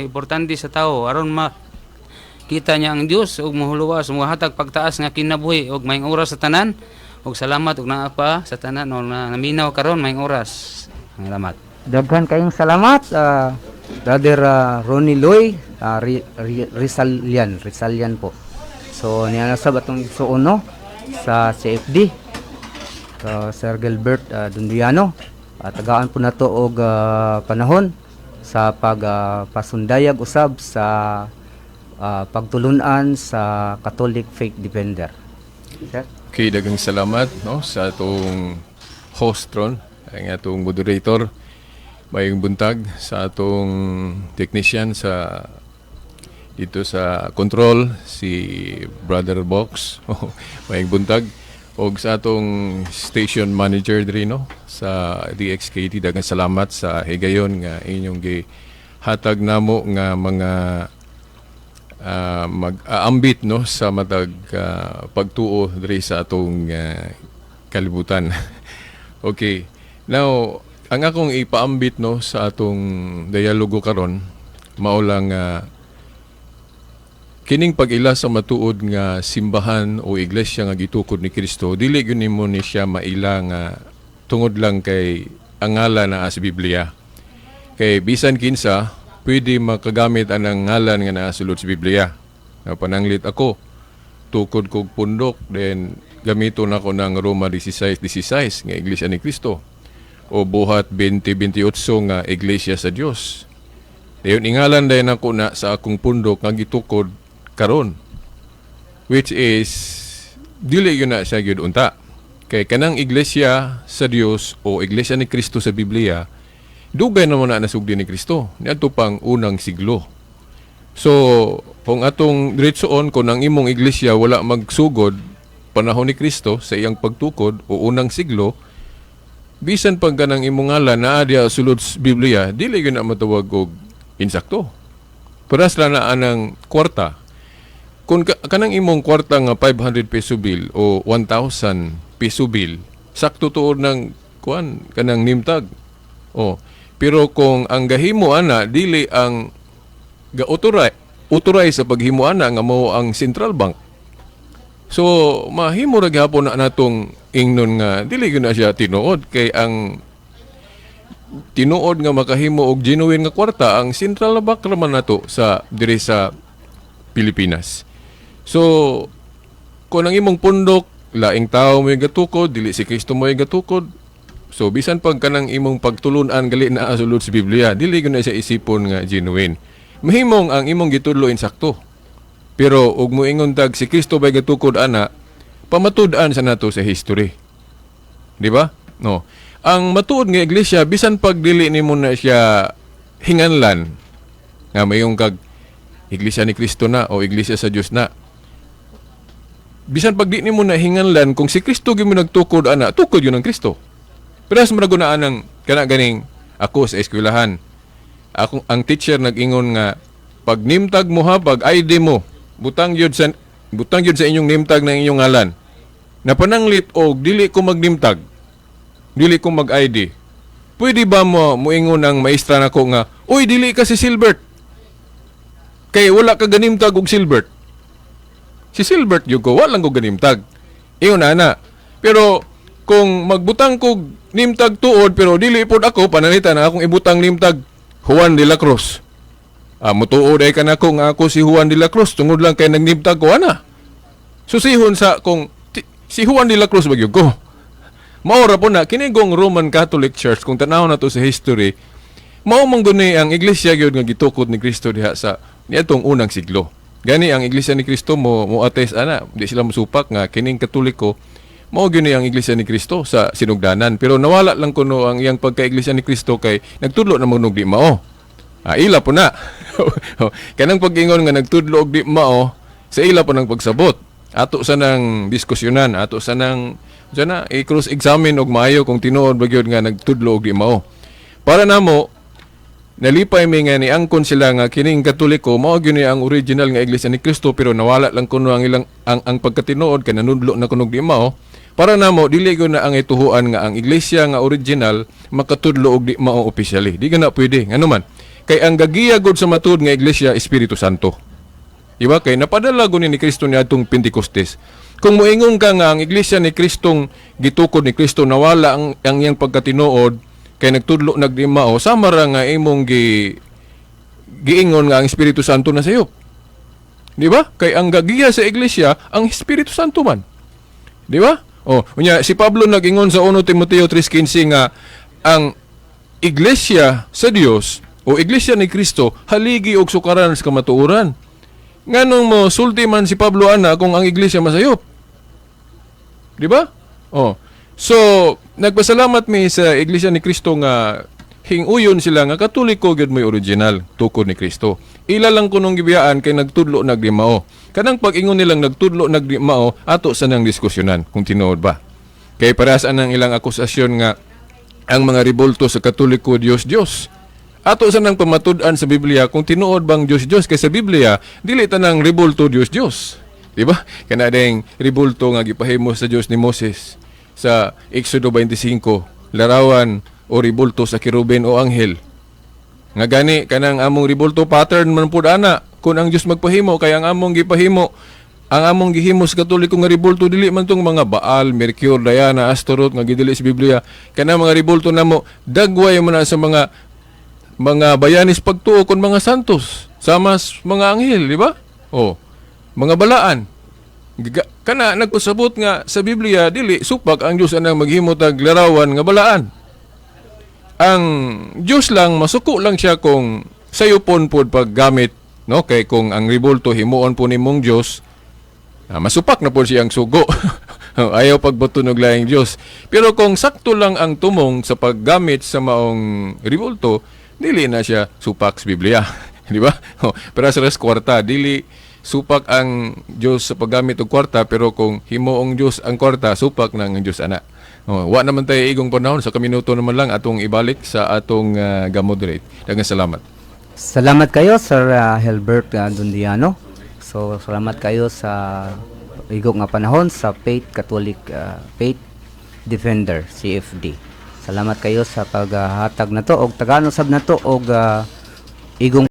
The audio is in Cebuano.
Importante sa tao aron makita niya ang Dios ug mohuluwas, mohatag pagtaas nga kinabuhi. Ug maayong oras sa tanan ug salamat ug naa pa sa tanan o na naminaw karon. Maayong oras. Salamat. Daghan kayong salamat, Brother Ronnie Loy, Rizalian, Rizalian po. So niya na sab atong igsuon, no, sa CFD. So, Sir Gilbert Dundiano, tagaan po nato og panahon sa pag pasundayag usab sa pagtulunan sa Catholic Faith Defender. Sir? Okay, daghang salamat, no, sa atong host ron, ang atong moderator. Maayong buntag sa atong technician sa dito sa control, si Brother Box. Maayong buntag. Og sa atong station manager diri, no, sa DXKT, daghang salamat sa higayon nga inyong gihatag namo nga mga mag-aambit, no, sa matag pagtuo diri sa atong kalibutan. Okay. Now, ang akong ipaambit, no, sa atong dialogo karon mao lang kining pag-ila sa matuod nga simbahan o iglesia nga gitukod ni Kristo. Dili gyud nimo ni siya maila nga tungod lang kay ang ngalan naa sa Biblia. Kay bisan kinsa pwede makagamit anang ngalan nga naa sulod sa Biblia. Na pananglit ako, tukod kog pundok, then gamiton nako ng Roma 16:16 nga Iglesia ni Kristo o Buhat 20:28 nga Iglesia sa Dios. Dayon ingalan dayon ako na sa akong pundok nga gitukod karon. Which is dili gyud na siya gyud unta. Kay kanang Iglesia sa Dios o Iglesia ni Kristo sa Biblia, dugay naman na nasugdi ni Kristo niadto pang unang siglo. So, kung atong diretsoon, kung ang imong iglesia wala magsugod panahon ni Kristo sa iyang pagtukod o unang siglo, bisan pag kanang imong ngalan naa diya sulod sa Biblia, dili gyud na matawag og insakto. Paras ra na anang kwarta. Kung kanang imong kwarta nga 500 peso bill o 1,000 peso bill, sakto tuod ng kuan kanang name tag. Oh, pero kung ang gahimo ana dili ang ga-authorize authorize sa paghimo ana nga mao ang central bank. So mahimo ra gihapon na natong ingnon nga dili gyud na siya tinuod, kay ang tinuod nga makahimo og genuine nga kwarta ang central bank raman nato sa diri sa Pilipinas. So kung ang imong pundok laing tao mo gatukod, dili si Kristo mo gatukod. So bisan pag kanang imong pagtulunan gali naa sulod sa Biblia, dili gyud na siya isipon nga genuine. Mahimong ang imong gitudlo insakto. Pero ug moingon tag si Kristo bay gatukod ana, pamatud-an sa nato sa history. Di ba? No. Ang matuod nga iglesia, bisan pag dili nimo na siya hinganlan nga mayong kag Iglesia ni Kristo na o Iglesia sa Dios na. Bisan pag di nimo na hinganlan, kung si Kristo gyud mo nagtukod ana, tukod yun ang Kristo. Pero sa murag na anang kana ganing ako sa eskwelahan. Ako ang teacher nag-ingon nga pag name tag mo ha, pag ID mo, butang yun sa inyong name tag ng inyong ngalan. Napananglit og dili ko mag name tag. Dili ko mag-ID. Pwede ba mo muingon ang maestra nako nga, "Uy, dili ka si Silbert. Kay wala ka ga-name tag og Silbert." Si Silbert yun ko, wala ko ga-name tag. Iyon na. Pero kung magbutang kog name tag tuod pero dili pod ako, pananglitan na akong ibutang name tag Juan de la Cruz. Ah, mutuo day ka nako nga ako si Juan de la Cruz tungod lang kay nag-name tag ko ana. Susihon sa kung si Juan de la Cruz ba gyud ko. Mao ra po na kinigong Roman Catholic Church, kung tanaw na to sa history, mao man guni ang iglesia gyud nga gitukod ni Kristo diha sa niadtong unang siglo. Gani ang Iglesia ni Kristo mo mo attest ana, di sila mosupak nga kining Katoliko mao gyud ni ang Iglesia ni Kristo sa sinugdanan. Pero nawala lang kuno ang iyang pagka-Iglesia ni Kristo kay nagtudlo na mo di mao. Ah, ila po na. Kanang pag-ingon nga nagtudlo og di mao, sa ila po nang pagsabot. Ato sa nang diskusyonan, ato sa nang sana i-cross examine og maayo kung tinuod ba gyud nga nagtudlo og di mao. Para namo, nalipay mi nga niangkon sila nga kining Katoliko mao gyud ni ang original nga Iglesia ni Kristo, pero nawala lang kuno ang ilang ang pagkatinuod kay nanudlo na kuno og di mao. Para namo, dili gyud na ang ituhuan nga ang iglesia nga original makatudlo og di mao officially. Di na pwede. Ngano man? Kay ang gagiya gud sa matuod nga iglesia, Espiritu Santo. Di ba? Kay napadala gud ni Kristo niadtong Pentecostes. Kung moingon ka nga ang iglesia ni Kristong gitukod ni Kristo nawala ang iyang pagkatinuod kay nagtudlo nagdimao, sama ra nga imong giingon nga ang Espiritu Santo na sayop. Di ba? Kay ang gagiya sa iglesia ang Espiritu Santo man. Di ba? Oh, unya si Pablo nag-ingon sa 1 Timoteo 3:15 nga ang iglesia sa Dios o iglesia ni Kristo haligi og sukaran sa kamatuoran. Nganong mo sulti man si Pablo ana kung ang iglesia masayop? Di ba? Oh. So, nagpasalamat mi sa Iglesia ni Kristo nga hinguyon sila nga Katoliko gyud mo'y original tukod ni Kristo. Ila lang kunong gibiyaan kay nagtudlo nagdimao. Kanang pag-ingon nilang nagtudlo nagdimao, ato sa nang diskusyonan kung tinuod ba. Kay parehas anang ilang akusasyon nga ang mga ribulto sa Katoliko, Dios Dios. Ato sa nang pamatud-an sa Biblia kung tinuod bang Dios Dios, kay sa Biblia dili tanang ribulto Dios Dios. Di ba? Kana ding ribulto nga gipahimo sa Dios ni Moses sa Exodo 25, larawan o ribulto sa kerubin o anghel. Nga gani kanang among ribulto pattern man pud ana kung ang Dios magpahimo, kay ang among gipahimo, ang among gihimo sa Katoliko nga ribulto dili man tong mga Baal, Mercure, Diana, Astaroth nga gidili sa Biblia. Kanang mga ribulto namo dagway man na sa mga bayanis pagtuo kon mga santos sama mga anghel, di ba? Oh, mga balaan. Kana nagpasabot nga sa Biblia dili supak ang Dios anang maghimo tag larawan nga balaan. Ang Dios lang, masuko lang siya kung sayupon pod paggamit, no? Kay kung ang ribulto himuon po nimong Dios, masupak na po siyang sugo. Ayaw pagbuto og laing Dios. Pero kung sakto lang ang tumong sa paggamit sa maong ribulto, dili na siya supak sa Biblia. Di ba? Oh, pero sa res kwarta, dili supak ang Dios sa paggamit og kwarta, pero kung himuong Dios ang kwarta, supak na ang Dios ana. Oh, wa naman tayo igong panahon, sa kaminuto naman lang atong ibalik sa atong ga-moderate. Daghang salamat. Salamat kayo, Sir Helbert Dundiano. So salamat kayo sa igo nga panahon sa Faith Catholic Faith Defender CFD. Salamat kayo sa paghatag nato og tagano sab nato og igong